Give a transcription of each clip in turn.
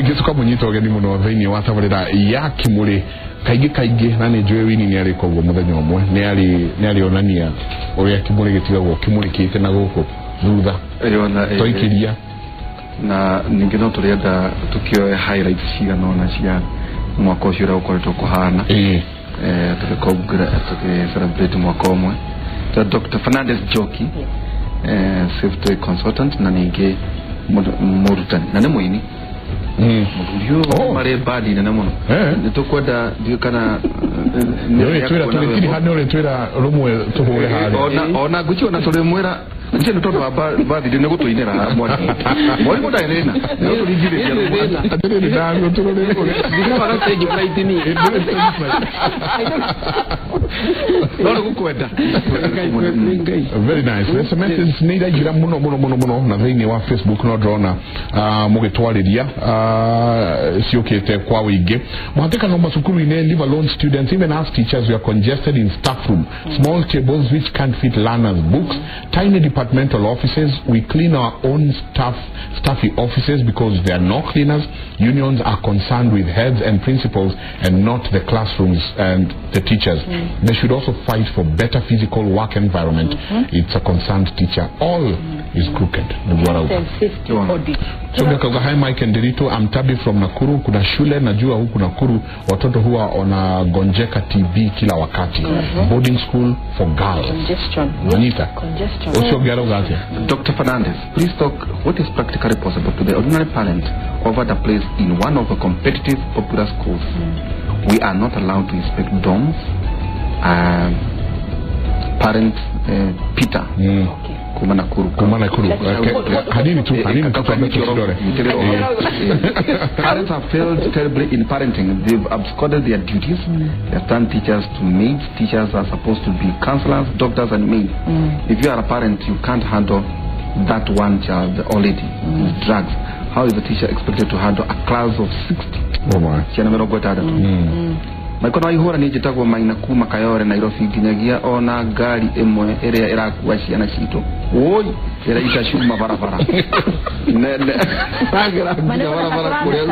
Rĩngĩ tũkamũnyita ũgeni mũno thĩinĩ wa tabarĩra ya Kimũrĩ kaingĩ kaingĩ, na nĩ njũĩ Wini nĩ arĩka ũguo mũthenya ũmwe, nĩ arĩonania ũrĩa Kimũrĩ gĩtigagwo kĩmũrĩkĩte na gũkũ thutha twaikĩria. Na ningĩ no tũrĩenda tũkĩoe highlights cigana ũna cia mwaka ũcio ũrĩa ũkoretwo kũhana, tũgĩ celebrate mwaka ũmwe. Dr. Fernandez Njoki, safety consultant na ningĩ mũrutani na nĩ mũini. Mũthuri ũyũ marĩ bandi nene mũno. Nĩ tũkwenda ndiũ kana nĩ ũrĩtwĩra rũmwe tũhũre harĩa. Ona ngwĩciria ona tũrĩmwĩra nje nĩ tondũ wa bathi nĩ gũtũinĩra mwarimũ. Mwarimũ ndarĩ thĩna. Nĩ gũtũringithĩria rũmwe. Atĩrĩrĩ, ndaruo tũrũrĩ. Ndikaga stage fright niĩ. No nĩ gũkwenda. Very nice. SMS nĩ iraingĩra mũno mũno mũno mũno na thĩinĩ wa Facebook no ndĩrona mũgĩtwarĩria ciũkĩte kwa wĩingĩ. Mũhatĩkano macukuru-inĩ, leave alone students, even us teachers, we are congested in staff room. Small tables which can't fit learners' books, tiny departmental offices. We clean our own staffy offices because there are no cleaners. Unions are concerned with heads and principals and not the classrooms and the teachers. They should also fight for better physical work environment. It's a concerned teacher. All is crooked. Safety audit. So, hi Mike and Derito, I'm Tabi from Nakuru. Kuna shule najua huku Nakuru watoto huwa wanagonjeka TB kila wakati. Boarding school for girls. Congestion. Anita. Congestion. Dr. Fernandez, please talk what is practically possible to the ordinary parent over the place in one of the competitive popular schools. We are not allowed to inspect dorms. Parent Peter. Okay. Kuma Nakuru. Kuma Nakuru. Hanini tu, hanini tu. Parents have failed terribly in parenting. They've absconded their duties. They have turned teachers to maids. Teachers are supposed to be counselors, doctors, and maids. If you are a parent, you can't handle that one child already with drugs. How is the teacher expected to handle a class of 60? Oh my. Ciana mĩrongo ĩtandatũ. Maikono wa ihũra niĩ njĩtagwo Maina kuma Kayore Nairobi nginyagia ona ngari ĩmwe ĩrĩa ĩrakua ciana citũ woi ĩraita cuma barabara ragera nginya barabara kũrĩa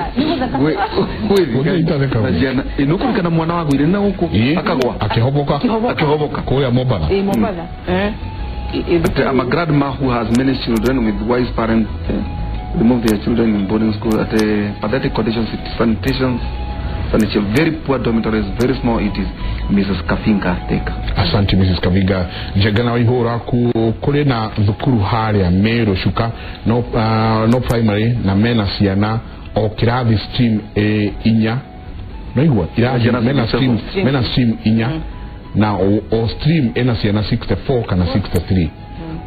gwĩthiĩ ciana nĩũkũririkana mwana wagũire na gũkũ akagwa akĩhoboka kũrĩa Mombatha. Mombatha. I'm a grandma who has many children with wise parents remove their children in boarding school at a pathetic conditions, sanitation, very poor dormitories, very small. It is Mrs. Kafinga Teka. Asante Mrs. Kavinga. Njegana wa ihũra kũrĩ na thukuru harĩa Meru Shuka no, no primary na mena ciana o kĩrathi stream inya no igua irathi mena stream inya na o stream ena ciana 64 kana 63.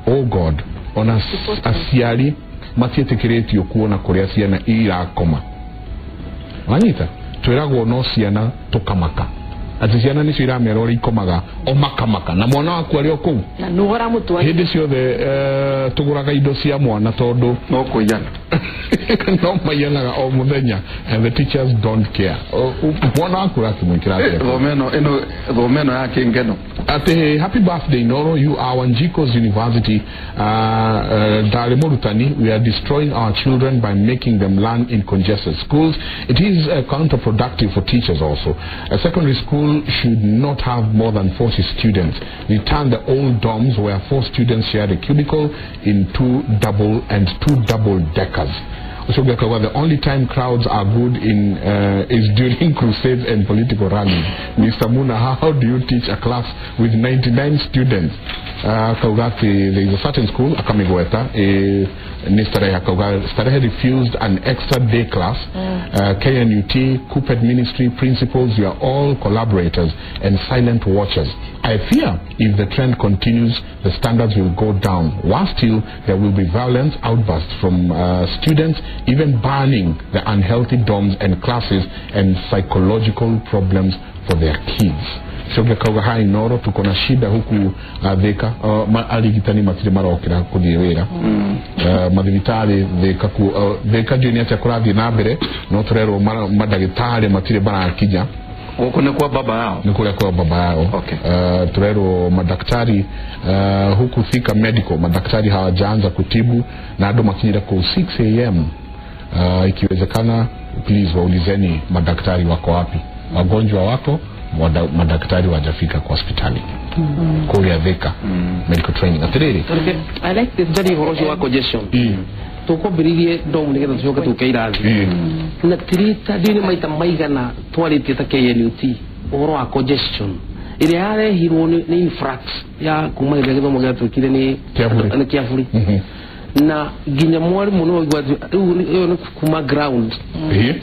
Oh God, ona aciari matiĩtĩkĩrĩtio kuona kũrĩa ciana irakoma. Wanyita twĩragwo no ciana tũkamaka atĩ ciana nĩcio iramera ũrĩa ikomaga o makamaka na mwana waku arĩ o kũu na nũ ũramũtwarire hĩndĩ ciothe. Tũgũraga indo cia mwana tondũ no kũiyana no maiyanaga o mũthenya and the teachers don't care. Mwana waku ũrakĩmwĩkĩra atĩa? Thome ĩno ya kĩngeno atĩ happy birthday Noro, you are Wanjiko's University. Ndari mũrutani, we are destroying our children by making them learn in congested schools. It is counterproductive for teachers also. A secondary school should not have more than 40 students. Return the old dorms where 4 students shared a cubicle in 2 double and 2 double deckers. So the only time crowds are good in is during crusades and political rallies. Mr. Muna, how do you teach a class with 99 students? Kaugati, there is a certain school, Akamigweta, Starehe Starehe refused an extra day class. KNUT, Kupet Ministry, principals, we are all collaborators and silent watchers. I fear if the trend continues, the standards will go down. Worse still, there will be violent outbursts from students, even banning the unhealthy dorms and classes and psychological problems for their kids. Shoge kauga hai Noro, tuko na shida huku Thika, arigitani matirĩ marokĩra kũthiĩ wĩra mathibitari Thika ku Thika ndiũĩ nĩ atĩa kũrathiĩ na mbere, no tũrerwo mandagĩtarĩ matirĩ marakinya Gũkũ nĩ kwa baba yao, nĩ kũrĩa kwa baba yao. Okay. Turerwo madaktari huku Thika Medical madaktari hawajaanza kutibu na andũ makinyire kũu 6 am. Ikiwezekana Please waulizeni madaktari wako wapi, wagonjwa wako, madaktari wajafika kwa hospitali. Kuria Thika medical training atiriri. I like this Njari ũhoro ũcio wa congestion. Tũkwambĩrĩirie ndomu nĩgetha tũcoke tũke irathi. Na tirita ndiũĩ nĩ maita maigana twarĩtie ta KNUT ũhoro wa congestion ĩrĩa yarehirwo nĩ influx ya kuma hĩndĩ ĩrĩa gĩthomo gĩatuĩkire nĩ Kĩabũri. Na nginya mwarimũ nĩ waigua rĩu ĩyo nĩ kuma ground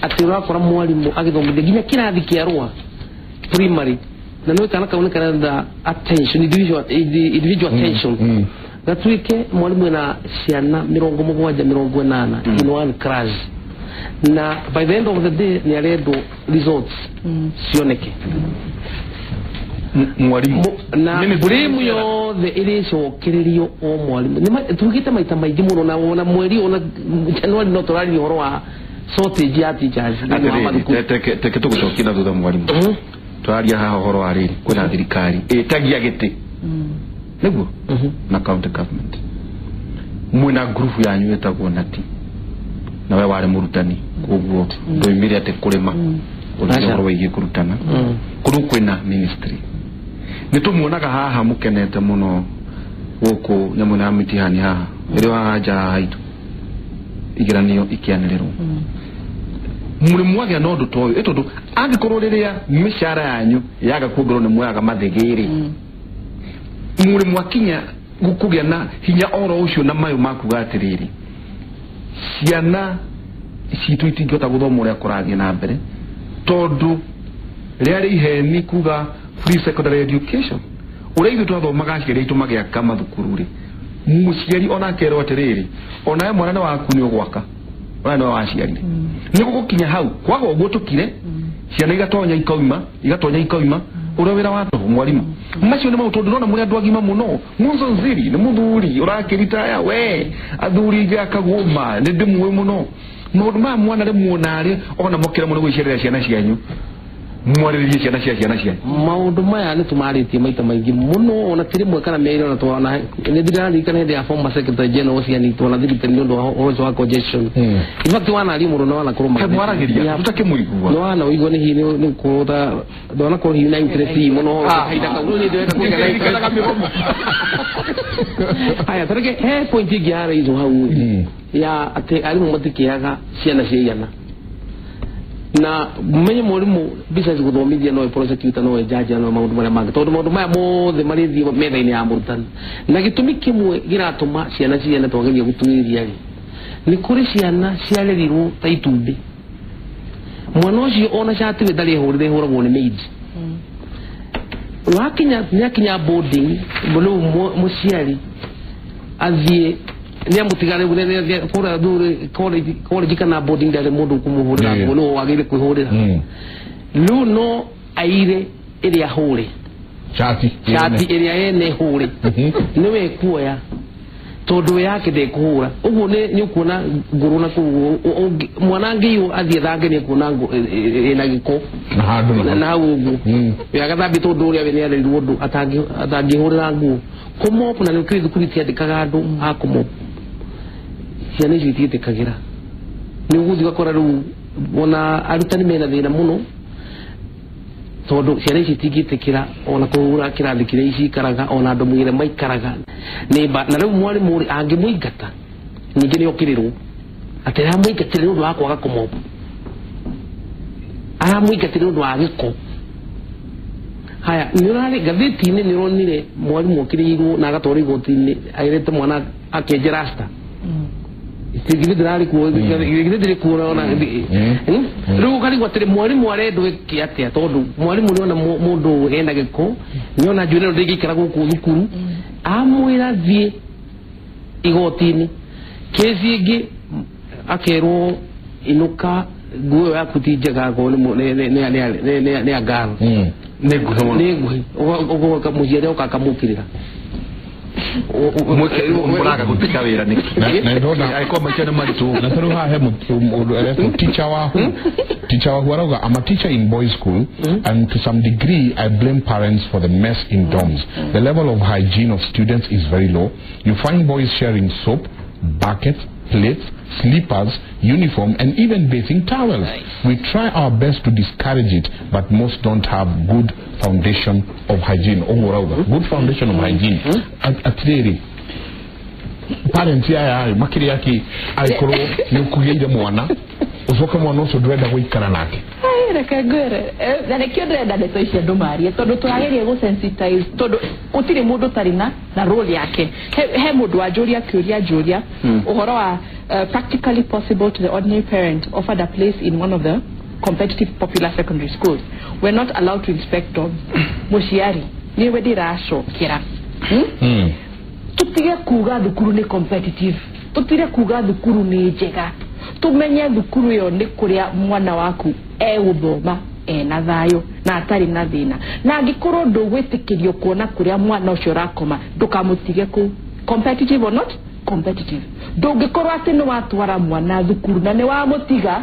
atĩ ũrakora mwarimũ agĩthomithia nginya kĩrathi kĩa rũa primary na nĩ kana kau nĩ karenda attention, individual attention. Gatuĩke mwarimũ ena ciana 70 80 in one class, na by the end of the day nĩ arendwo results cioneke. Mwarimu na blame yothe ĩrĩcokererio o mwarimu. Tugĩte maita maingĩ mũno na ona mweri ona January no tũraria ũhoro wa shortage ya teachers. Teke tũgũcokia na thutha mwarimu. Tũraria haha ũhoro wa rĩrĩ kwĩna thirikari ĩtagia gĩtĩ nĩguo na county government mwĩna group yanyu ĩtagwo nati na we warĩ mũrutani koguo ndoimire atĩ kũrĩma ũhoro wĩgiĩ kũrutana kũrũ kwĩna ministry nĩ tũmuonaga haha mũkenete mũno gũkũ nyamũ ya mĩtihani haha ĩrĩ haha nja haha itũ igeranio ikĩanĩrĩrwo mũrĩ mwagĩa na ũndũ ta ũyũ tondũ angĩkorwo rĩrĩa mĩcara yanyu yaga kuongererwo nĩ muoyaga mathĩgĩ-rĩ mũrĩ mwakinya kũgĩa na hinya oro ũcio na mayũ makuga atĩrĩrĩ ciana citũ itingĩhota gũthoma ũrĩa kũrathiĩ na mbere tondũ rĩarĩ iheni kuga free secondary education ũrĩa ithuĩ twathomaga aciari aitũ magĩaka mathukuru rĩ mũciari ona akerwo atĩrĩrĩ onawe mwana nĩ waku nĩ ũgwaka ona nĩwe waciarire nĩ gũgũkinya hau kwaga ũguo tũkire ciana igatonya ikauma ũrĩa wĩra wa tũhũ mwarimu macio nĩ maũndũ tondũ ndĩrona mũrĩ andũ agima mũno Monzo Nziri nĩ mũthuri ũrakĩritaya we athuri aingĩ akagũma nĩ ndĩmuĩ mũno maũndũ maya mwana rĩmuona rĩ ona mokĩra mũno gwĩciarĩra ciana cianyu mwarĩrĩrie ciana cia ciana cianyu maũndũ maya nĩ tũmarĩtie maita maingĩ mũno ona ti rĩmwe kana merĩ ona twana nĩ ndĩraririkana hĩndĩ ya former secretary general cianitwo na thirikari nĩ ũndũ wa ũhoro ũcio wa congestion. In fact wanaria mũno na wanakorwo mwaragĩria tũtakĩmũigua nĩ wana ũigua nĩ hihi nĩ gũkorwo ta ndwanakorwo hihi na interest mũno kahinda kau nĩ ndĩrenda kũgĩa na interest. Haya tareke he point ĩngĩ yaraithwo hau ya atĩ arimũ matikĩaga ciana cia igana na menye mwarimu besides guthomithia no prosecutor no judge no maundu maria mangi tondu maundu maya mothe marithie metha-ini ya murutani na gitumi kimwe giratuma ciana ciene twageria gutuiria ri ni kuri ciana ciarerirwo ta itumbi mwana ucio ona cati we ndari hurire ihuragwo ni maid wakinya nyakinya boarding riu muciari athie ni amutigare kura thuri college kana boarding ndari mundu kumuhurira nguo no wagire kwihurira riu no aire iria hure chati iria ene hure niwe kuoya tondu yake ndekuhura uguo ni ukuona nguru na kuu mwana angĩiywo athiĩ thange nĩ ekuona ĩna gĩko na handũ na hau ũguo agathambia tondũ ũrĩa we nĩarerirwo ũndũ atangĩhũrĩra nguo kũmop na nĩkĩrĩ thukuru itiandĩkaga andũ a kũmop ciana icio itiĩtĩkagĩra nĩ ũgũthiĩ ũgakora rĩu ona arutani mena thĩna mũno tondu ciana ici itingĩtĩkĩra ona kũhũra kĩrathi kĩrĩa cikaraga ona andũ mwĩre maikaraga nĩ na rĩu mwarimũ rĩ angĩmũingata ningĩ nĩ okĩrĩrwo atĩ aramũingatĩre nĩ ũndũ wa kwaga kũmomba aramũingatĩre nĩ ũndũ wa gĩko haya nĩ ũrarĩ ngathĩti-inĩ nĩ ũronire mwarimũ okĩrĩirwo na agatwarwo igoti-inĩ agĩrĩte mwana akĩenje rasta githĩ ndĩrarĩ kuo githĩ ndĩrĩ kuo ona rĩu ũkarigwo atĩrĩ mwarimũ arendwo ĩke atĩa tondũ mwarimũ nĩona mũndũ ena gĩko nĩona njuĩrĩ ĩno ndĩngĩikara gũkũ thukuru amwĩra thiĩ igoti-inĩ kesi ĩngĩ akerwo inũka nguo ĩyo yaku ti njega ngorwo nĩ ya ngaro nĩ nguhĩ mũno nĩ nguhĩ ũgoka mũciari oka akamũkĩrĩra mũraga gũtiga wĩra nĩkĩ angĩkorwo maica nĩ maritũ na tarĩu haha he mũndũ aretwo teacher wahu arauga I'm a teacher in boys school and to some degree I blame parents for the mess in dorms. The level of hygiene of students is very low. You find boys sharing soap, buckets, plates, slippers, uniform, and even bathing towels. We try our best to discourage it, but most don't have good foundation of hygiene. Good foundation of hygiene. Atiriri parents aya makiri yake aikorwo ni kugeire mwana ucoke mwana ucio ndurenda guikara nake. Reke ngwire na nikio ndĩrenda ndeto icio andũ marie tondũ tũrageria gũ-sensitize tondũ gũtirĩ mũndũ ũtarĩ na role yake. He mũndũ wanjũria kĩũria njũria ũhoro wa practically possible to the ordinary parent offered a place in one of the competitive popular secondary schools. We're not allowed to inspect dorms. Mũciari nĩwe ndĩracokera. Tũtige kuga thukuru nĩ competitive, tũtige kuga thukuru nĩ njega, tumenye thukuru ĩyo nĩ kũrĩa mwana waku egũthoma ena thayũ na atarĩ na thĩna, na angĩkorwo ndũgwĩtĩkĩrio kuona kũrĩa mwana ũcio ũrakoma ndũkamũtige kũu, competitive or not competitive. Ndũngĩkorwo atĩ nĩ watwara mwana thukuru na nĩ wamũtiga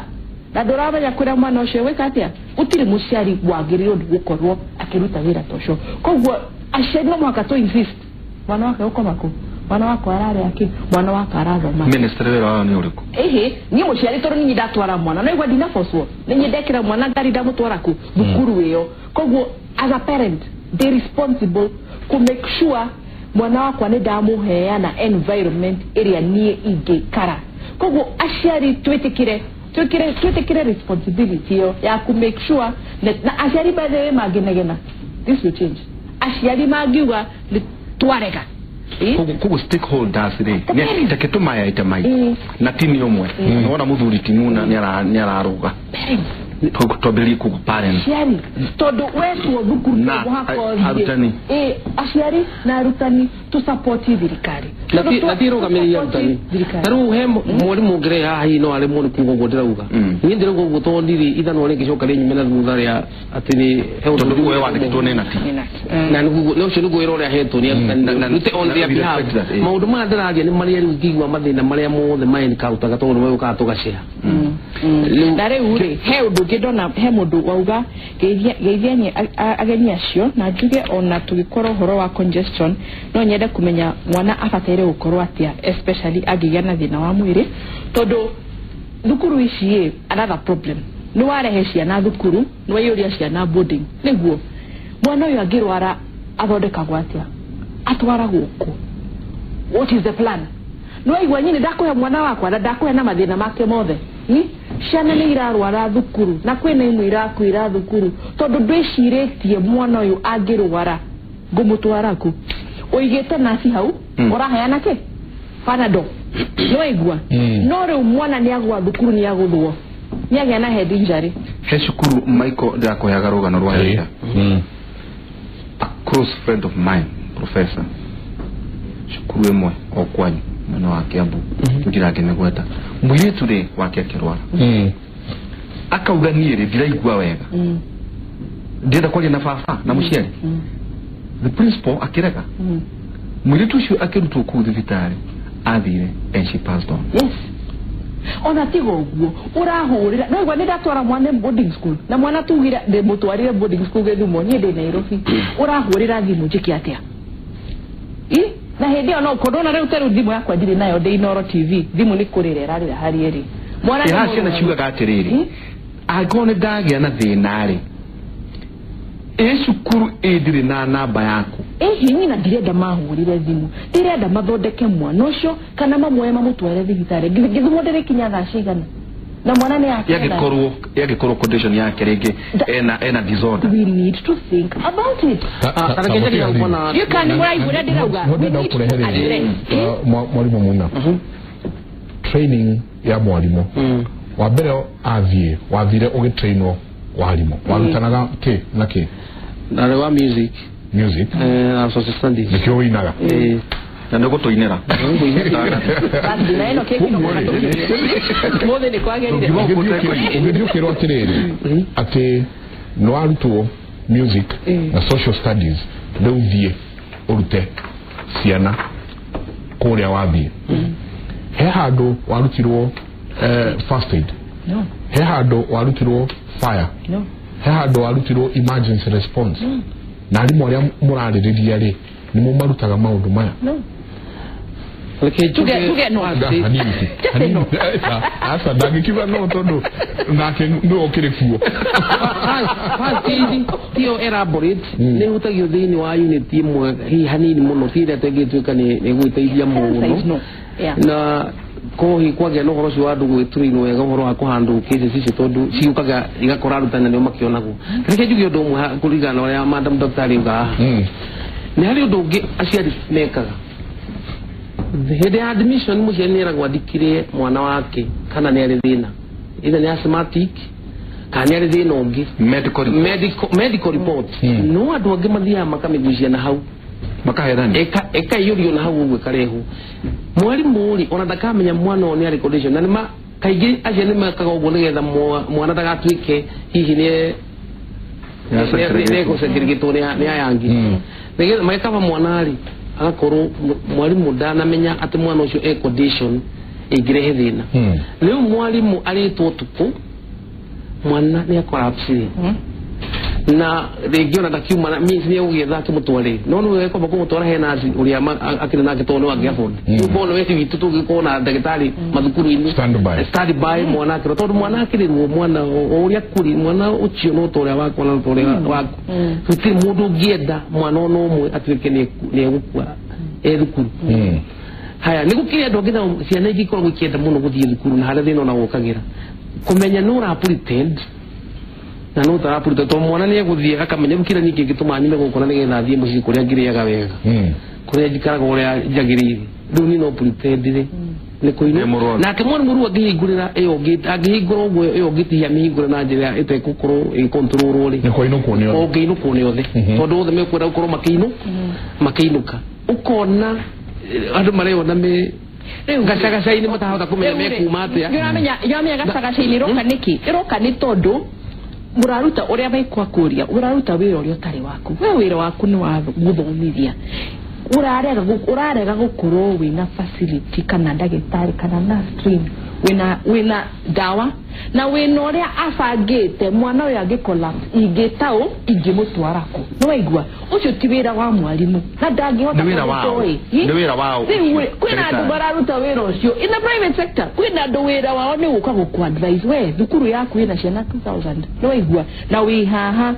na ndũramenya kũrĩa mwana ũcio egwĩka atĩa, gũtirĩ mũciari wagĩrĩirwo nĩ gũkorwo akĩruta wĩra ta ũcio. Koguo aciari no mũhaka tũ insist mwana wake ũkoma kũ, mwana wakwa ararĩa kĩ, mwana wakwa arathoma. Ministry wĩra wao nĩ ũrĩkũ? Ĩhĩ, niĩ mũciari tondũ niĩ ndatwara mwana no igua ndinabocwo, nĩ niĩ ndekĩra mwana ngari ndamũtwara kũ thukuru ĩyo. Koguo as a parent they responsible ku make sure mwana wakwa nĩ ndamũheana environment ĩrĩa niĩ ingĩikara. Koguo aciari twĩtĩkĩre responsibility ĩyo ya ku make sure na aciari by the way mangĩnegena this will change. Aciari mangiuga nĩ twarega koguo stakeholders rĩ reke tũmayaite maita na tini ũmwe nĩwona mũthuri Timuna nĩ araruga twambĩrĩrie koguo parents aciari tondũ wetwo thukuru na arutani aciari na arutani tũ support thirikari na ti rũgamĩrĩri arutani. Ta rĩu he mwarimũ ũngĩrehe haha hihi no aremwo nĩ kuga ũguo ndĩrauga. Niĩ ndĩrauga ũguo tondũ ndirĩ ithanwa rĩngĩcoka rĩnyume na thutha rĩa atĩ nĩ he ũndũ tondũ we wandĩkĩtwo nĩ nati na ũcio nĩguo wĩra ũrĩa ahetwo nĩ arutani rute on their behalf. Maũndũ maya ndĩraria nĩ marĩa rĩu ingĩigua mathĩna marĩa mothe ma encounter tondũ nĩ magũkaga tũgacea. Na rĩu rĩ he ũndũ ũngĩ ndona, he mũndũ wauga geithia ageni acio na njuge ona tũgĩkorwo ũhoro wa congestion no nyende kũmenya mwana abataire gũkorwo atĩa especially angĩgĩa na thĩna wa mwĩrĩ tondũ thukuru ici ĩ another problem nĩ warehe ciana thukuru nĩ waiyũria ciana boarding nĩguo mwana ũyũ angĩrwara athondekagwo atĩa, atwaragwo kũ, what is the plan? Nĩ waigua nyini ndakũhe mwana wakwa na ndakũhe na mathĩna make mothe. Ciana nĩ irarwara thukuru na kwĩna imwe irakuira thukuru tondũ ndwĩcirĩtie mwana ũyũ angĩrwara ngũmũtwara kũ, ũigĩte naci hau ũraheana kĩ Panadol nĩ waigua. No rĩu mwana nĩ agwa thukuru nĩ agũthwo nĩ agĩa na head injury. He cukuru Michael ndĩrakũheaga rũgano rwa ira. A close friend of mine professor cukuru ĩmwe o kwanyu mwena wa Kiambu ndirangĩmĩgweta mũirĩtu rĩ wake akĩrwara akauga niĩ rĩ ndiraigua wega ndĩrenda kwaria na baba na mũciari. The principal akĩrega mũirĩtu ũcio akĩrutwo kũu thibitarĩ athire and she passed on. Yes. Ona tiga ũguo ũrahũrĩra no igua nĩ ndatwara mwana boarding school na mwana tugire ndĩmũtwarire boarding school Gĩthumo niĩ ndĩ Nairobi ũrahũrĩra thimũ njĩke atĩa? Na hĩndĩ ĩyo no ũkorwo na rĩu tarĩu thimũ yakwa ndirĩ nayo ndĩ Inooro TV thimũ nĩ kũrĩra ĩrarĩra harĩ ĩrĩ mwana haha ciana ciugaga atĩrĩrĩ angĩkorwo nĩ ndagĩa na thĩna rĩ ĩ cukuru ĩ ndirĩ na namba yaku. Ĩhĩ nyina ndirenda mahũrĩre thimũ ndirenda mathondeke mwana ũcio kana mamuoye mamũtware thibitarĩ Gĩthumo ndĩrĩkinya thaa cigana na mwana nĩ yangĩkorwo condition yake rĩngĩ ena disorder. We need to think about it. You can muraigua ndĩrauga we need to address mwalimu muna training ya mwalimu wa mbere athiĩ wathire ũgĩtrainwo walimu warutanaga kĩ na kĩ na rwa music na social studies nĩkĩo ũinaga na nĩ gũtũinĩra na ĩno keki no mothe nĩ kwagĩrĩire. Ũngĩthiĩ ũkĩrwo atĩrĩrĩ atĩ nĩ warutwo music na social studies rĩu thiĩ ũrute ciana kũrĩa wathiĩ he handũ warutirwo first aid, he handũ warutirwo fire, he handũ warutirwo emergency response na arimũ arĩa mũrarĩrĩria rĩ nĩ mũmarutaga maũndũ maya. Tuge no. Hanini. Asa ndangĩkiuga no tondũ nake nĩwe ũkĩrĩ kuo. First tiyo elaborate nĩ hutagio thĩinĩ wa unit ĩmwe hihi hanini mũno ti ĩrĩa tũngĩtuĩka nĩ gũgĩteithia mũno na kohi kwagĩa na ũhoro ũcio wa andũ gwĩtũrĩinwo wega ũhoro wa kũhandwo cases icio tondũ ciũkaga igakora arutani nĩo makĩonagwo. Reke njuge ũndũ ũmwe kũringana na ũrĩa madam doctor auga haha. Nĩ harĩ ũndũ ũngĩ aciari mekaga hĩndĩ ya admission. Mũciari nĩ eragwo andĩkire mwana wake kana nĩ arĩ thĩna, either nĩ asthmatic kana nĩ arĩ thĩna ũngĩ, medical report. No andũ angĩ mathiaga makamĩgucia na hau makaherani ĩkaiyũrio na hau ũguo ĩkarehwo. Mwarimũ rĩ ona ndakamenya mwana ũyũ nĩ arĩ condition na nĩma kaingĩ aciari nĩ mekaga ũguo nĩgetha mwana ndagatuĩke hihi nĩ nĩegũcagĩrĩgĩtwo nĩ aya angĩ, nĩgetha magĩkaba mwana rĩ agakorwo mwarimũ ndanamenya atĩ mwana ũcio e condition ĩngĩrehe thĩna. Rĩu mwarimũ arĩtwo ũtukũ mwana nĩ akorapsire na rĩngĩ ona ndakiuma means nĩ egũgĩetha akĩmũtware no nĩwe ekwamba kũmũtwara he naci ũrĩa akĩrĩ nake tondũ nĩ wangĩ afford. Rĩu korwo nĩ wendi witũ tũngĩkorwo na ndagĩtarĩ mathukuru-inĩ stand by mwana akĩrwo tondũ mwana akĩrĩrwo mwana o ũrĩa kũrĩ mwana ũcio no ta ũrĩa wakwa na ta ũrĩa waku. Gũtirĩ mũndũ ũngĩenda mwana ona ũmwe atuĩke nĩ egũkua e thukuru. Haya nĩ gũkĩrĩ andũ angĩ nao ciana ingĩ ikoragwo ikĩenda mũno gũthiĩ thukuru na harĩa thĩna ona wũkagĩra kũmenya nĩ ũra pretend na no tarapurita tondũ mwana nĩ egũthiĩ akamenya rĩu kĩrĩa niĩ kĩngĩtũma nyume gũkũ na nĩgetha thiĩ mũciĩ kũrĩa ngĩrĩaga wega kũrĩa njikaraga ũrĩa njagĩrĩire rĩu niĩ no pretend rĩ nĩ kũinwo. Nake mwarimũ rĩu angĩhingũrĩra ĩyo angĩhingũra ũguo ĩyo ũngĩtihia mĩhingũre na njĩra ĩtegũkorwo ĩgĩkontrolwo rĩ nĩ kũinũkwo nĩ othe ũngĩinũkwo nĩ othe tondũ othe mekwenda gũkorwo makĩinũka ũkona andũ mareyona me gacagaca-inĩ matahota kũmenya mekuma atĩa. Nĩũramenya gacagaca-inĩ ĩroka nĩkĩ? Ĩroka nĩ tondũ mũraruta ũrĩa mekwakuria ũraruta wĩra ũrĩa ũtarĩ waku. We wĩra waku nĩ wa gũthomithia, ũrarega gũkorwo wĩna facility kana ndagĩtarĩ kana nurse trained, wĩna ndawa na wĩna ũrĩa abangĩte mwana ũyũ angĩ collapse ingĩtaũ ingĩmũtwara kũ. Nĩ waigua ũcio ti wĩra wa mwarimũ na ndangĩhota. Nĩ wĩra wao. Kwĩna andũ mararuta wĩra ũcio in the private sector, kwĩna andũ wĩra wao nĩ gũka gũkũ advise we thukuru yaku ĩna ciana 2000 nĩ waigua na wĩ haha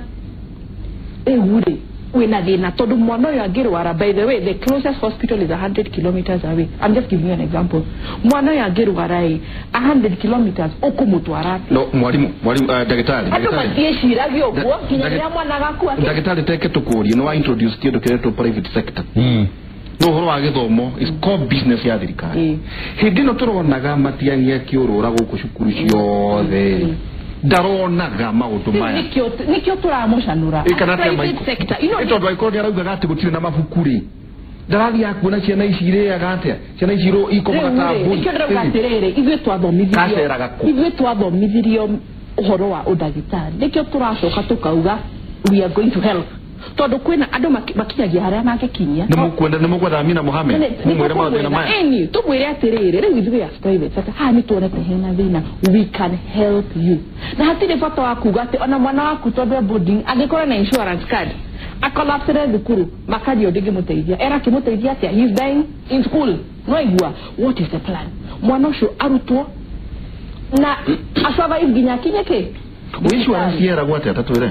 rĩu rĩ wĩna thĩna tondũ mwana ũyũ angĩrwara. By the way, the closest hospital is 100 kilometers away. I'm just giving you an example. Mwana ũyũ angĩrwara ĩ 100 kilometers ũkũmũtwara atĩa? No mwarimu ndagĩtarĩ andũ matiĩciragia ũguo nginya rĩrĩa mwana agakua. Ndagĩtarĩ teke tũkũrie nĩ wa introduce kĩndũ kĩretwo private sector. No ũhoro wa gĩthomo is core business ya thirikari. Hĩndĩ ĩno tũronaga Matiang'i akĩũrũra gũkũ cukuru ciothe ndaronaga maũndũ maya nĩkĩo tũramũcanũra private sector. Tondũ angĩkorwo nĩ araugaga atĩ gũtirĩ na mabuku rĩ ndarathiĩ kuona ciana ici irĩaga atĩa, ciana ici ikomaga ta mbũri. Nĩkĩo ndĩrauga atĩrĩrĩ ithuĩ twathomithirio ũhoro wa ũndagĩtarĩ nĩkĩo tũracoka tũkauga we are going to help tondũ kwĩna andũ makinyagia harĩa mangĩkinyia. Nĩ mũkwenda Amina Mohamed mũmwĩre mathĩna maya? Ĩni tũmwĩre atĩrĩrĩ rĩu ithuĩ as private sector haha nĩ tuonete hena thĩna, we can help you. Na hatirĩ bata wa kuga atĩ ona mwana waku tondũ e boarding angĩkorwo na insurance card akolapsire thukuru makario ndĩngĩmũteithia era kĩmũteithia atĩa? He is dying in school. Nĩwaigua what is the plan? Mwana ũcio arutwo na asurvive nginya akinye kĩ? Insurance yeragwo atĩa tatwĩre?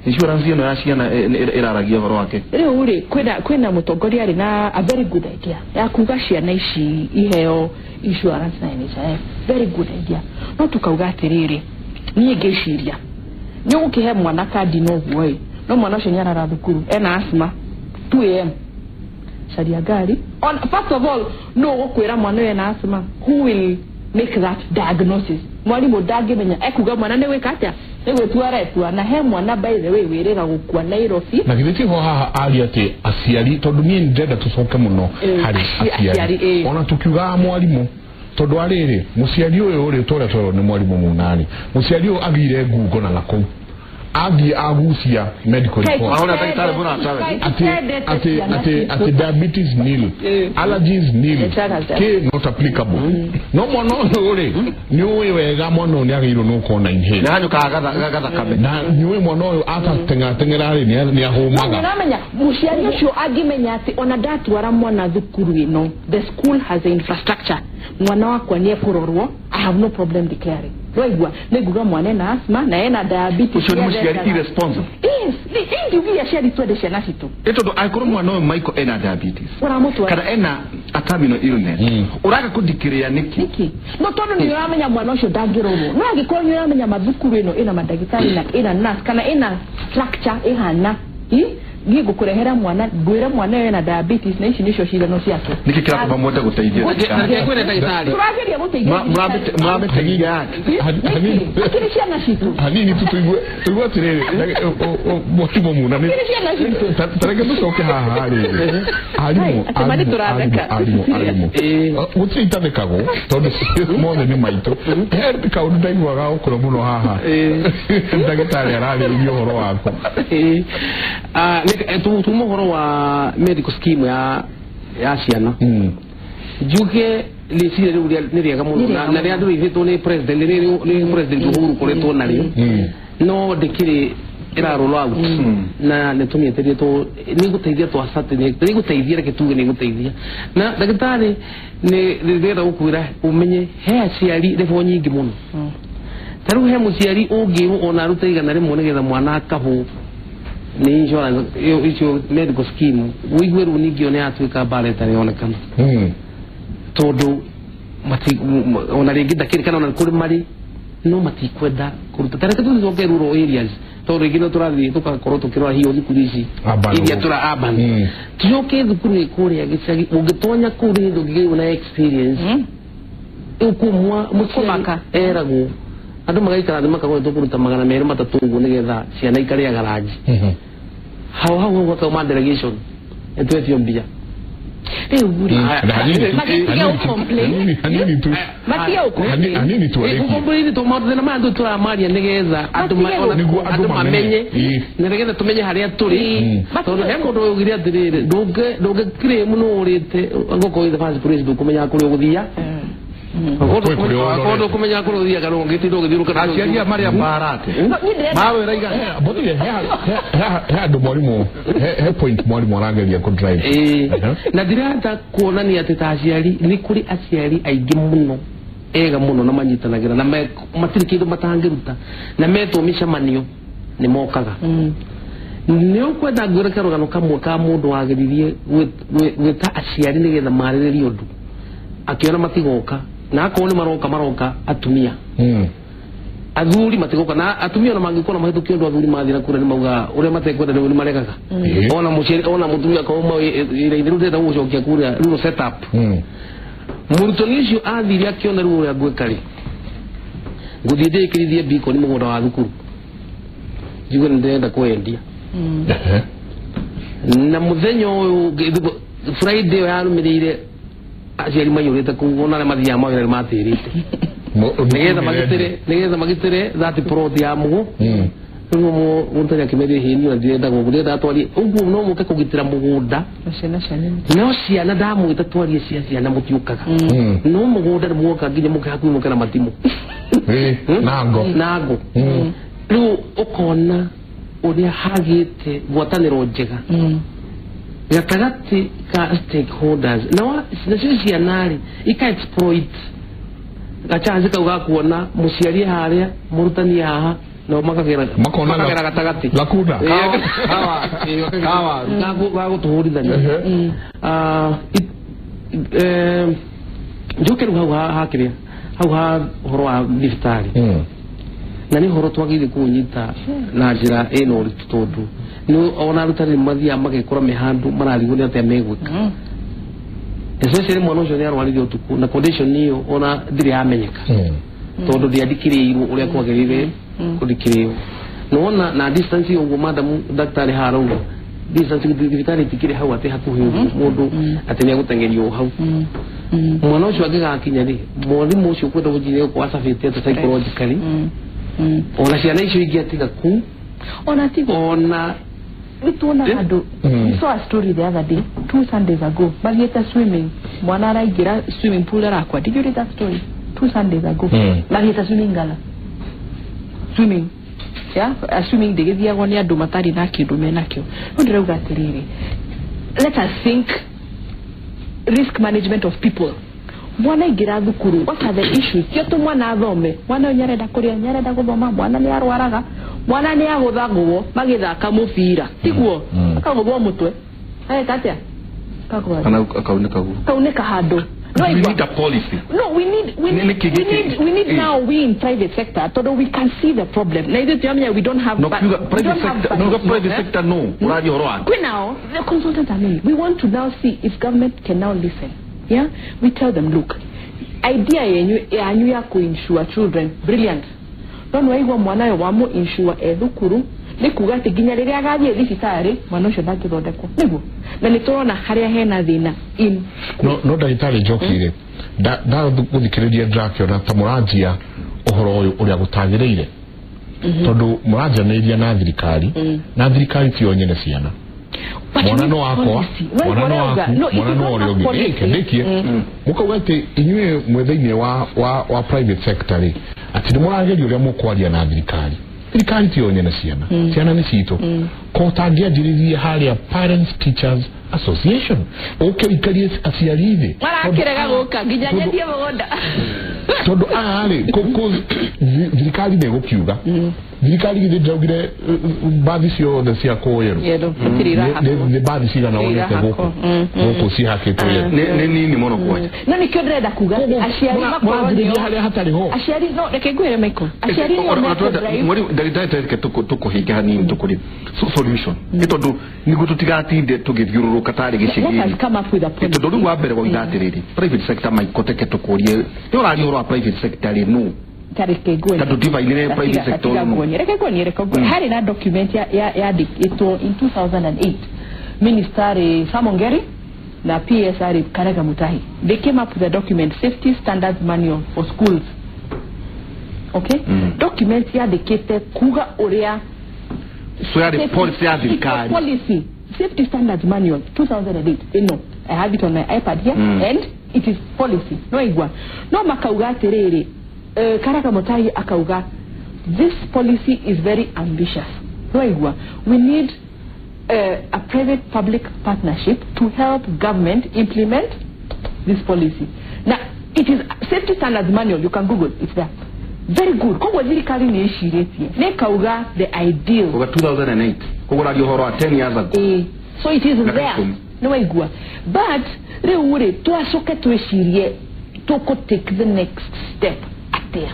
Insurance ĩno ya ciana ĩraragia ũhoro wake. Rĩu rĩ kwĩna mũtongoria arĩ na a very good idea ya kuga ciana ici iheo insurance na NHIF. Very good idea. No tukauga atĩrĩrĩ niĩ ngĩciria nĩ ũgũkĩhe mwana kandi no ũguo ĩ no mwana ũcio nĩ arara thukuru ena asthma 2 am caria ngari. First of all no ũgũkwĩra mwana ũyũ ena asthma, who will make that diagnosis? Mwarimũ ndangĩmenya ekuga mwana nĩ gwĩka atĩa nĩ gwĩtua aretua. Na he mwana by the way wĩrĩga gũkua Nairobi. Na githĩ tiho haha aria atĩ aciari tondũ niĩ ndĩrenda tũcoke mũno harĩ aciari ona tũkiugaga mwarimũ tondũ arĩrĩ mũciari ũyũ ũrĩ tũrĩa twerwo nĩ mwarimũ Munari mũciari ũyũ agĩire ngungo na nakũu Athiĩ agucia medical report. Ahona daktari mbona atawe. Ati diabetes nil, allergies nil, K not applicable. No mwana ũyũ rĩ, nĩ ũĩ wega mwana ũyũ nĩ agĩrĩirwo nĩ gũkorwo na inhaler. Na hanyũkaga gathakame. Na nĩ ũĩ mwana ũyũ atateng'ateng'era rĩ, nĩ ahũmaga. Nĩũramenya mũciari ũcio angĩmenya atĩ ona ndatwara mwana thukuru ĩno, the school has the infrastructure, mwana wakwa nĩ ekũrorwo, I have no problem declaring. Waigua nĩ nguga mwana ena asthma na ena diabetes. Ũcio nĩ mũciari irresponsible. Yes, nĩ aciari twende ciana citũ. Ĩ tondũ angĩkorwo mwana ũyũ Michael ena diabetes ũramũtwara kana ena a terminal illness, ũraga kũndikĩrĩa nĩkĩ? Nĩkĩ? No tondũ nĩ ũramenya mwana ũcio ndangĩrorwo. No angĩkorwo nĩ ũramenya mathukuru ĩno ĩna mandagĩtarĩ na ĩna nurse kana ĩna structure ĩhana, niĩ ngũkũrehera mwana ngwĩre mwana ũyũ ena diabetes na ici nĩcio cindano ciake. Nĩkĩ kĩratũma mwende gũteithia thirikari? Tũrageria gũteithia Mũramĩteithia atĩa? Akĩrĩ ciana citũ. Hanini tu tuigue atĩrĩrĩ, mwarimũ Muna nĩ Akĩrĩ ciana citũ. Ta reke tũcoke haha rĩrĩ. Arimũ gũtirĩ itathekagwo tondũ mothe nĩ maitũ. He kaũndũ ndaiguaga gũkũra mũno haha ndagĩtarĩ ararĩrĩria ũhoro waku. Tuma ũhoro wa medical scheme ya ciana. Njuge rĩciria rĩu nĩ rĩega mũno na rĩa ndũrĩithĩtwo nĩ president, nĩ president Uhuru ũkoretwo narĩo, no ndĩkĩrĩ ĩra roll out na nĩ tũmĩetereire nĩ gũteithia twacate, nĩ gũteithia, reke tuge nĩ gũteithia. Na ndagĩtarĩ nĩ ndĩrenda gũkwĩra ũmenye he aciari rebo nyingĩ mũno. Ta rĩu he mũciari ũngĩrwo ona arute 100 nĩgetha mwana akahwo nĩ insurance icio medical scheme, ũigue rĩu ningĩ yo nĩ yatuĩka mbara ĩtarĩ yonekana. Tondũ ona rĩngĩ ndakĩrĩ kana ona kũrĩ marĩ no matikwenda kũruta. Ta reke tũcoke rural areas tondũ rĩngĩ no tũrathiĩ tũgakorwo tũkĩrora hiyo thukuru ici iria tũra urban. Tũcoke thukuru ĩ kũrĩa gĩcagi, ũngĩtonya kũu nĩ hĩndĩ ũngĩgĩrwo na experience ũkũmwa mũciari eragwo andũ magaikara thĩ makagwo tũkũruta 230 ũguo nĩgetha ciana ikarĩaga ranji. Hau hau hau gakauma delegation ĩtwetio mbia. Hanini tu maũndũ thĩna maya tũramaria nĩgetha andũ mamenye na nĩgetha tũmenye harĩa tũrĩ, tondũ he mũndũ ũgire atĩrĩrĩ, ndũngĩ claim nũ ũrĩte ngũkũ in the first place ndũkũmenyaga kũrĩa ũgũthiia. Akorwo ndũkũmenyaga kũrĩa ũthiaga kana ũngĩtinda ũgĩthiũrũrũka. Aciari aya marĩa mbarate mawĩra igana. He andũ mwarimũ, he point mwarimũ arageria kũ drive. Na ndirenda kuonania atĩ ta aciari nĩ kũrĩ aciari aingĩ mũno ega mũno na manyitanagĩra na matirĩ kĩndũ matangĩruta na metwo mĩcemanio nĩ mokaga. Nĩ ũkwenda ngwĩre karũgano kamwe ka mũndũ wageririe gwĩta aciari nĩgetha marĩrĩrie ũndũ akĩona matigoka, na akorwo nĩ maroka maroka atumia. Athuri matigoka, na atumia ona mangĩkorwo mahĩtũkio ũndũ athuri mathiĩ na kura nĩ maugaga ũrĩa matekwenda nĩ maregaga. Ona mũciari ona mũtumia akauma wĩra-inĩ rĩu ndĩrenda gũgũcokia kũrĩa rĩu set up. Mũrutani ũcio athire akĩona rĩu ũrĩa ngwĩka rĩ, ngũthiĩ ndĩĩkĩrithie beacon mũgũnda wa thukuru njigue nĩ ndĩrenda kwendia. Na mũthenya ũyũ Friday ĩyo yarũmĩrĩire aciari maiyũrĩte kũu ona arĩa mathiaga mawĩra nĩ matĩrĩte nĩgetha magitĩre that plot ya mũgũ. Rĩu mũrutani akĩmeria hĩ niĩ ndirenda gũkũ ndĩrenda twarie ũguo no mũke kũgitĩra mũgũnda no ciana ndamwĩta twarie cia ciana mũtiũkaga, no mũgũnda nĩ muoka nginya mũke hakuhĩ mũke na matimũ na ngo. Rĩu ũkona ũrĩa hagĩte ngwatanĩro njega gatagatĩ ka stakeholders na nacio ciana rĩ ika exploit gachance kau ga kuona mũciari harĩa mũrutani haha na makagera gatagatĩ lakuna ga gũtũhũrithania. Njoke rĩu hau ha kĩrĩa hau ha ũhoro wa thibitarĩ, na nĩ ũhoro twagĩrĩire kũũnyita na njĩra ĩna ũritũ tondũ nĩ ona arutani mathiaga magekora me handũ mararigwo nĩ atĩa megwĩka, especially mwana ũcio nĩ arwarire ũtukũ na condition ĩyo ona ndirĩ yamenyeka tondũ ndĩandikĩrĩirwo ũrĩa kwagĩrĩire kũndikĩrĩirwo. Nĩwona na distance ĩyo ũguo madam ndagĩtarĩ harauga distance thibitarĩ itikĩrĩ hau atĩ hakuhĩ ũguo mũndũ atĩ nĩ egũteng'erio hau. Mwana ũcio angĩgakinya rĩ, mwarimũ ũcio ũkwenda gũthiĩ gũkorwo acabĩte atĩ psychologically ona ciana icio ingĩ atiga kũu Ona tigo ona nituona andu. We saw a story the other day, 2 Sundays ago, mathiĩte swimming, mwana araingĩra swimming pool arakua. Did you read that story 2 Sundays ago? Mathiĩte swimming gala, swimming, yeah, swimming ndĩgĩthiagwo nĩ andũ matarĩ na kĩndũ menakĩo. No ndĩrauga atĩrĩrĩ, let us think risk management of people. Mwana aingĩra thukuru, what are the issues? Tio tu mwana athome, mwana ũyũ nĩarenda kũrĩa, nĩarenda gũthoma, mwana nĩarwaraga, mwana nĩagũthagwo magĩthaka mũbira, tiguo? Akagũthwo mũtwe, ageka atĩa? Kana akaunĩka guo, kaunĩka handũ. No, we need a policy. No, we need now, we in private sector, tondu we can see the problem. Na ithuĩ tuamenya we don't have no private sector, no private sector, no ũraria ũhoro wa we now the consultants are many. We want to now see if government can now listen. Yeah, we tell them, look, idea yenyu ya ku-insure children, brilliant. No nĩwaigua mwana ũyũ wa mu-insure e thukuru nĩ kuga atĩ nginya rĩrĩa agathiĩ thibitarĩ mwana ũcio ndangĩthondekwo, nĩguo? Na nĩ tũrona harĩa hena thĩna in no ndagĩtarĩ njokire ndagũthikĩrĩria ndĩrakĩona ta mũranjia ũhoro ũyũ ũrĩa gũtagĩrĩire, tondũ mũranjanĩria na thirikari, na thirikari tiyo nyene ciana. Mwana no wakwa, mwana no waku, mwana no ũrĩa ũngĩ. Ndĩkie mũkauga atĩ inyuĩ mwĩ thĩinĩ wa private sector rĩ, atĩ nĩ mũrageria ũrĩa mũkwaria na thirikari. Thirikari tiyo nyene ciana, ciana nĩ citũ. Ko ũtangĩanjĩrĩria harĩa Parents Teachers Association, ũke ũikarie aciari thĩ, marakĩrega gũka nginya nyendie mũgũnda, tondũ aya rĩ, thirikari nĩ ĩgũkiuga. Thirikari githĩ ndĩraugire mbathi ciothe cia kũyerũ nĩ mbathi cigana wonete gũkũ cihakĩtwo yerũ? Nĩ nini mũno kwanja. No nĩkĩo ndĩrenda kuga aciari makorwo harĩa hatarĩ ho. Aciari, no reke ngwĩre Michael, aciari nĩo mekũ-drive. Mwarimu ndagĩtarĩ, reke tũkũhinge hanini tũkũrĩ solution, nĩ tondũ nĩguo tũtigatinde tũgĩthiũrũrũka tarĩ gĩcagi-inĩ. Tondũ rĩu wa mbere woiga atĩrĩrĩ, private sector Michael, teke tũkũrie nĩ ũraria ũhoro wa private sector rĩ, no tondũ ndibainire private sector no reke nguonie, reke nguonie. Harĩ na document yandĩkĩtwo in 2008, Minister Sam Ongeri na PS arĩ Karega Mutahi, they came up with a document, Safety Standards Manual for Schools. Okay, document yandĩkĩte kuga ũrĩa so yarĩ policy ya thirikari, policy Safety Standards Manual 2008. Ĩno I have it on my iPad here, and it is policy. No igua no makauga atĩrĩrĩ, Karega Mutahi akauga this policy is very ambitious. No igua we need a private public partnership to help government implement this policy. Now it is Safety Standards Manual, you can Google, it's there. Very good. Koguo thirikari nĩ ĩcirĩtie nĩ kauga the ideal Koguo 2008, koguo ũraria ũhoro wa 10 years ago. So it is there. Nĩ waigua. But rĩu rĩ, twacoke twĩcirie tũkũ take the next step atĩa,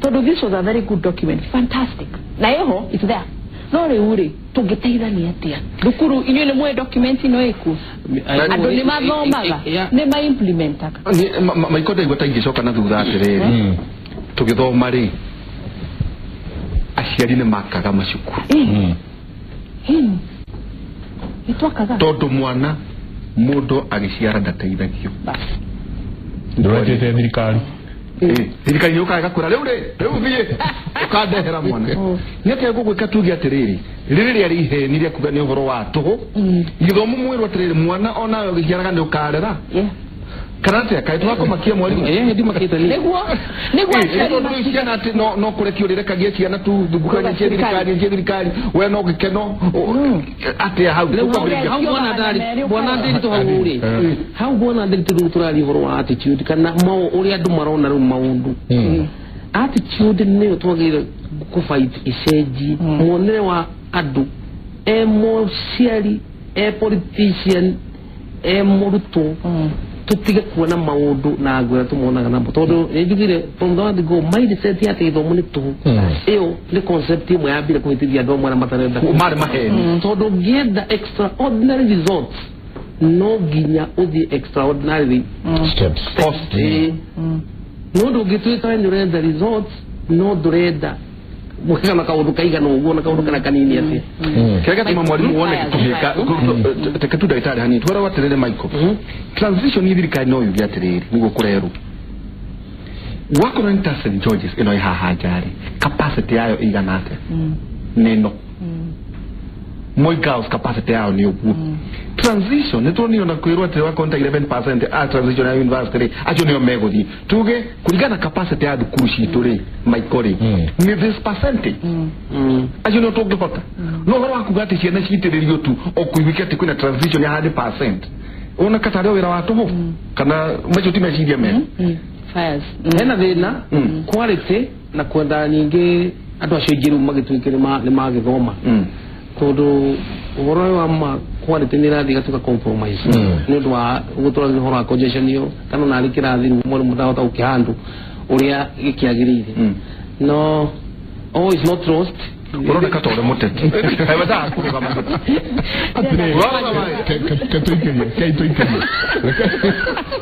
tondũ this was a very good document, fantastic, na ĩho it's there. No rĩu rĩ, tũngĩteithania atĩa thukuru? Inyuĩ nĩ muoĩ document ĩno ĩkuo, andũ nĩ mathomaga, nĩ ma-implementaga. Maiko ndaigua ta ingĩcoka na thutha atĩrĩrĩ, tũgĩthoma rĩ, aciari nĩ makaga macukuru nĩtwakaga, tondũ mwana mũndũ agĩciara ndateithagio. Ndũretĩte thirikari, thirikari nĩ ũkaga ĩgakwĩra rĩu rĩ, rĩu thiĩ ũkandehera mwana. Nĩ atĩa gũgwĩka tuge atĩrĩrĩ, rĩrĩ rĩarĩ iheni rĩa kuga nĩ ũhoro wa tũhũ, gĩthomo mwĩrwo atĩrĩrĩ, mwana onawe ũgĩciaraga nĩ ũkarera kana atĩa? Kaĩ tũrakũmakia mwarimu? Ndimakĩte nĩguo nĩguo aciari tondũ ciana atĩ no kũrekio ũrĩrekagia ciana tu thungũkagia cia thirikari, cia thirikari, we no gĩkeno atĩa hau? Hau bwana Ndiritu, hau rĩ, hau bwana Ndiritu, rĩu tũraria ũhoro wa attitude kana ũrĩa andũ marona rĩu maũndũ. Attitude nĩyo twagĩrĩire kũfight icenji muonere wa andũ, e mũciari, e politician, e mũrutwo, tũtige kuona maũndũ na ngwĩra tũmonaga namo, tondũ nĩ njugire from the word go mindset ya atĩ gĩthomo nĩ tũhũ, ĩyo nĩ concept ĩmwe yambire kũhĩtithia andũ amwe arĩa matarenda marĩ maheni, tondũ ũngĩenda extraordinary results no nginya ũthiĩ extraordinary steps. No ndũngĩtuĩka we nĩ ũrenda results no ndũrenda gwĩka na kaũndũ kaigana ũguo na kaũndũ kana kanini atĩa. Kĩrĩa gĩatũma mwarimu wone gĩkũhĩka, reke tu ndagĩtarĩ hanini twarwo atĩrĩrĩ Michael, transition nĩ thirikari no yuge atĩrĩrĩ, nĩguo kũrerwo wakorwo nĩ ta St George's ĩno ĩ haha nja rĩ, capacity yayo ĩigana atĩa? Nĩ ĩno. Moi Girls capacity yao nĩ ũguo. Transition nĩ tuonio na kwĩrwo atĩ wakonta 11% a transition ya university rĩ, acio nĩo megũthiĩ. Tuge kũringana na capacity ya thukuru citũ rĩ, Michael rĩ, nĩ this percentage. Acio nĩo tũngĩhota. No ũhoro wa kuga atĩ ciana citĩrĩrio tu o kũiguĩke atĩ kwĩna transition ya 100%, wona katarĩ o wĩra wa tũhũ, kana macio ti meciria mega. Fires. Hena thĩna quality na kwenda ningĩ andũ acio aingĩ rĩu magĩtuĩke nĩ magĩthoma, tondũ ũhoro ũyũ wa ma quality nĩ ĩrathiĩ ĩgatuĩka compromise nĩ ũndũ wa gũtũra ũhoro wa congestion ĩyo, kana ona arĩ kĩrathi rĩu mwarimũ ndahota gũkĩhandle ũrĩa gĩkĩagĩrĩire. No all is not lost. Ũroneka ta ũrĩ mũteti. Wendaga kũrũgama. Ke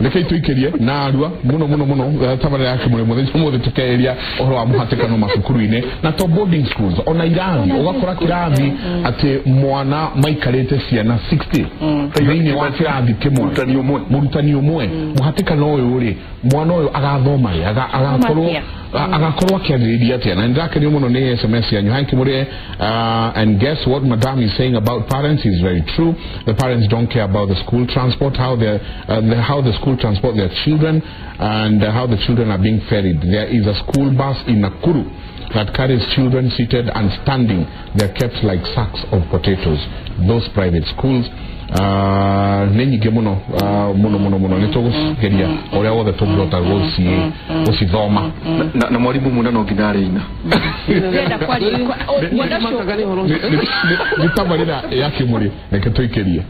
reke tuikirie na arua muno muno muno. Tabarĩra ya Kĩmũrĩ mũthenya ũmũthĩ tũkĩarĩria ũhoro wa mũhatĩkano macukuru-inĩ na to boarding schools, ona irathi, ũgakora kĩrathi atĩ mwana maikarĩte ciana 60 thĩinĩ wa kĩrathi kĩmwe. Mũrutani ũmwe. Mũrutani ũmwe. Mũhatĩkano ũyũ rĩ, mwana ũyũ agathoma rĩ, agakorwo atĩa? Agakorwo akĩarĩrĩria atĩa? Na nĩndĩrakenio mũno nĩ SMS yanyu. Hi Kimure, and guess what madam is saying about parents is very true. The parents don't care about the school transport, how the school transport their children and how the children are being ferried. There is a school bus in Nakuru that carries children seated and standing. They are kept like sacks of potatoes, those private schools. Nĩ nyingĩ mũno, mũno mũno mũno. Nĩ tũgũgeria ũrĩa wothe tũngĩhota gũcithoma. Na mwarimũ muna no nginya arĩina. Ndĩrenda kwaria mwana ũcio. Nĩ Nĩ tabarĩra ya Kĩmũrĩ, reke tũikĩrie.